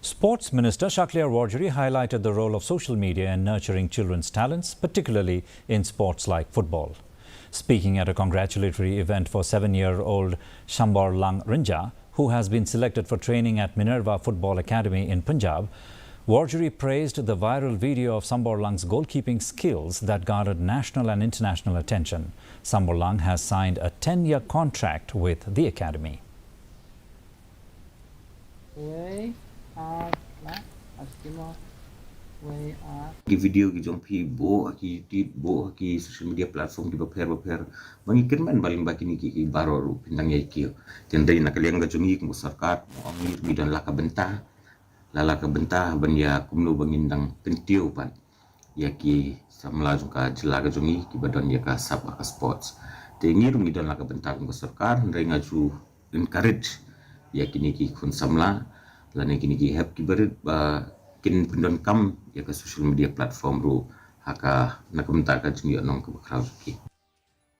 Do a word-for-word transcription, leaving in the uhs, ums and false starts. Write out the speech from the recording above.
Sports Minister Shakliar Warjri highlighted the role of social media in nurturing children's talents, particularly in sports like football. Speaking at a congratulatory event for seven-year-old Sambor Lang Rinja, who has been selected for training at Minerva Football Academy in Punjab, Warjri praised the viral video of Sambor Lang's goalkeeping skills that garnered national and international attention. Sambor Lang has signed a ten-year contract with the academy. Wei, ar, la, askimo. Wei, ar. Ki video ki jong phi buh ha ki YouTube, buh ha ki social media platform kiba pher ba pher. Ba ngi kyrmen ba lyngba kine ki, ki baroh ruh phin dang ïai kiew. Te hynrei na ka liang ka jong ngi kum ka sorkar, ngi ruh ngi don la ka bynta. La la ka bynta ban ïa kumno ba ngin dang kyntiew pat ïa ki samla jong ka jylla ka jong ngi kiba don ïa ka sap ha ka sports. Te ngi ruh ngi don la ka bynta kum ka sorkar, hynrei nga ju encourage ïa kine ki khun samla lane kine ki hep ki barit ba kin pyndonkam ïa ka social media platform ruh ha ka, na ka bynta ka jingïohnong kaba khraw jong ki.